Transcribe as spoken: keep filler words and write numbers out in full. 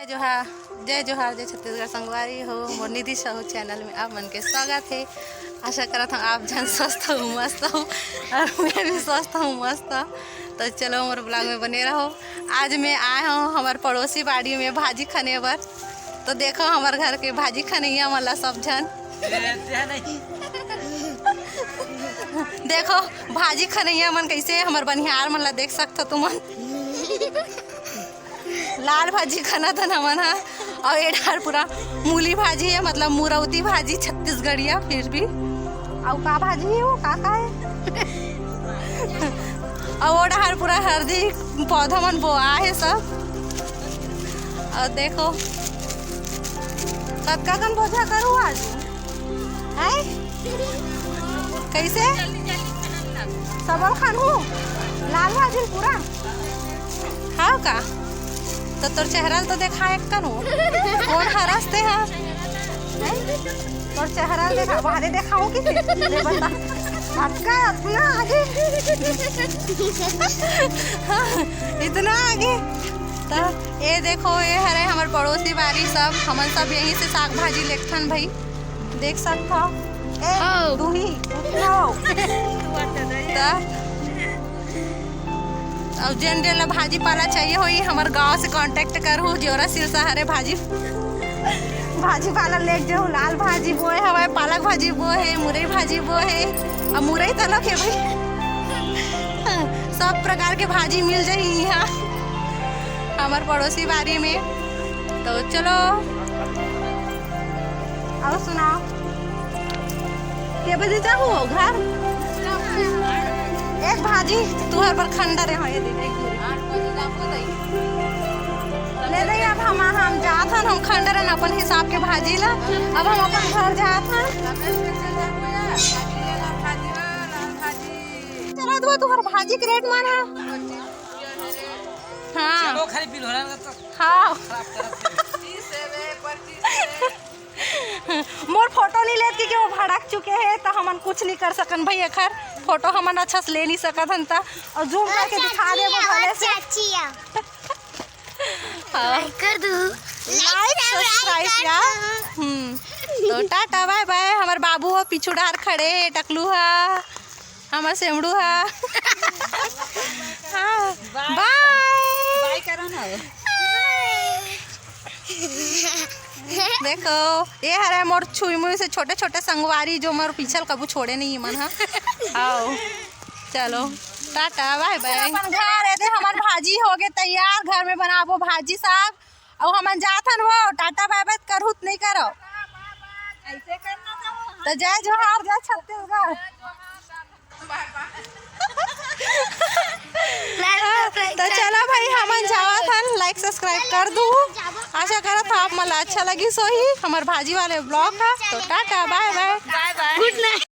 जोहार, जय जोहार, जय छत्तीसगढ़ संगवारी हो। मोर निधि साहू चैनल में आप मन के स्वागत है। आशा करत हूँ आप झन स्वस्थ हो, मस्त हो, और मैं भी स्वस्थ हूँ, मस्त हूँ। तो चलो, मोर ब्लॉग में बने रहो। आज मैं आए हूँ हमार पड़ोसी बाड़ी में भाजी खने बर। तो देखो, हमार घर के भाजी खनैया मन ला सब झन। देखो, भाजी खनैया मन कैसे, हमार बनिहार मन ला देख सकथो तुमन। लाल भाजी खनत हन हमन ह। अउ ए डार पूरा मूली भाजी है, मतलब मुरौती भाजी छत्तीसगढ़िया। फिर भी अउ का भाजी है वो, का का है? अउ ओ डार पूरा हरदी पौधा मन बोआ है सब। अउ देखो, कतका कन बोझा करू आज, है? कैसे? सबल खानू? लाल भाजी पूरा? हाँ का? तो तोर चेहरा ल तो देखा एक कन हो। कौन हरस ते हा? हैं? तोर चेहरा ल देखा, बाहरे देखा हो किसी? ले बता। अतका, अतना आगे। इतना आगे। तो ये देखो, ये हरे हमर पड़ोसी बारी सब, हमन सब यहीं से साग भाजी लेथन भाई। देख सकथो। ए, हाँ। तू ही, उठो। त अब जेन जेन ला भाजी पाला चाहिए होई, हमर गांव से contact करहु, जेवरा सिरसा हरे भाजी, भाजी पाला लेके जाहू। लाल भाजी बोए हवय, पालक भाजी बोए हे, मुरई भाजी बोए हे, अब मुरई तलक हे भाई। सब प्रकार के भाजी मिल जाही इहाँ हमर पड़ोसी बारी में। तो चलो, अउ सुनाओ, के बजे जाहू घर? एक भाजी तुहर बर खंडर हे, हाँ, ये दे दे, एक बोरी। ले दे, अब हम, हम जात हन, हम खंडर हन अपन हिसाब के भाजी ला। अब हम अपन घर जात हन। चला, तू तुहर भाजी के रेट मन हा। हाँ। चलो, खाली बिल हो रहा है तो हाँ। खराब करत है। मोर फोटो नहीं लेत, क्योंकि वो भड़क चुके हैं, तो हमन कुछ नहीं कर सकन भाई। एखर फोटो हमन अच्छा से ले नहीं सकत हन, त और जूम करके दिखा देबो भले से। हाँ। कर दू। Like, subscribe या। हम्म। तो टाटा, bye bye। हमर बाबू हो पीछू डार खड़े, टकलू हा। हमर सेमड़ू हा। हाँ, bye। Bye करो ना। देखो, ये हरे मोर छुई मुई से छोटे छोटे संगवारी, जो मोर पीछल कभू छोड़े नहीं मन हा। आओ, चलो, टाटा, bye bye। अपन घर, ये दे हमर भाजी हो गे तैयार, घर में बनाबो भाजी साग। अउ हमन जात हन वो, टाटा bye bye करहु त नहीं करो। ऐसे करना था वो। तो जय जोहार, जय छत्तीसगढ़। तो चला भाई, हमन जावत हन, like subscribe कर दू। आशा करत हन आप मन ला अच्छा लगिस होही हमर भाजी वाले vlog हा। तो Tata, bye bye। Bye bye। Good night।